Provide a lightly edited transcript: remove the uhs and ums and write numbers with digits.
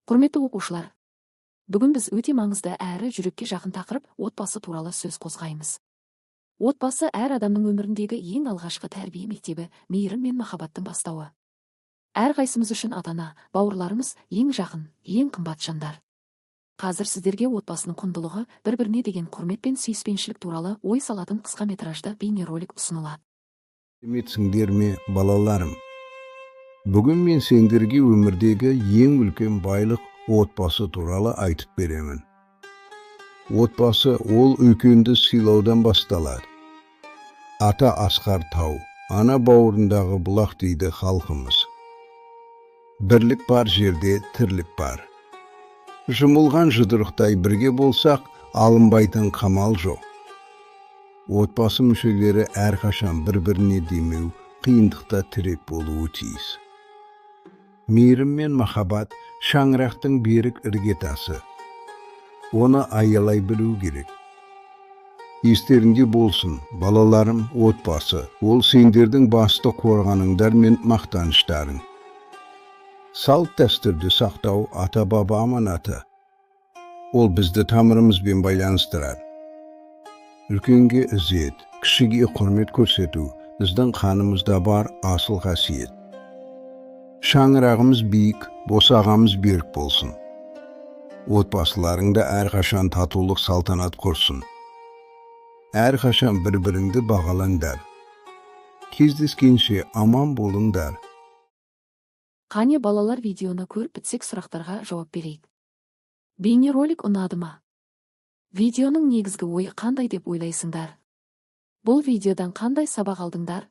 Құрметті оқушылар, бүгін біз өте маңызды әрі жүрекке жақын тақырып, отбасы туралы сөз қозғаймыз. Отбасы – әр адамның өміріндегі ең алғашқы тәрбие мектебі, мейірім мен махаббаттың бастауы. Әрқайсымыз үшін ата-ана, бауырларымыз ең жақын, ең қымбат жандар. Қазір сіздерге отбасының құндылығы, бір біріне деген құрмет пен сүйіспеншілік туралы ой салатын қысқа метражды бейнеролик ұсынылады. Сәлеметсіңдер ме, балаларым? Бүгін мен сендерге өмірдегі ең үлкен байлық, отбасы туралы айтып беремін. Отбасы ол үлкенді сыйлаудан басталады. Ата асқар тау, ана бауырындағы бұлақ дейді халқымыз. Бірлік бар жерде тірлік бар. Жұмылған жұдырықтай бірге болсақ, алынбайтын қамал жоқ. Отбасы мүшелері әрқашан бір-біріне демеу, қиындықта тірек болуы тиіс. Мейірім мен махаббат – шаңырақтың берік іргетасы. Оны аялай білу керек. Естеріңде болсын, балаларым, отбасы ол сендердің басты қорғаныңдар мен мақтаныштарың. Салт дәстүрді сақтау – ата баба аманаты. Ол бізді тамырымызбен байланыстырады. Үлкенге ізет, кішіге құрмет көрсету – біздің қанымызда бар асыл қасиет. Шаңырағымыз биік, босағамыз берік болсын. Отбасыларыңда әрқашан татулық салтанат құрсын. Әрқашан бір біріңді бағалаңдар. Кездескенше аман болыңдар. Қане, балалар, видеоны көріп бітсек, сұрақтарға жауап берейік. Бейнеролик ұнады ма? Видеоның негізгі ойы қандай деп ойлайсыңдар? Бұл видеодан қандай сабақ алдыңдар?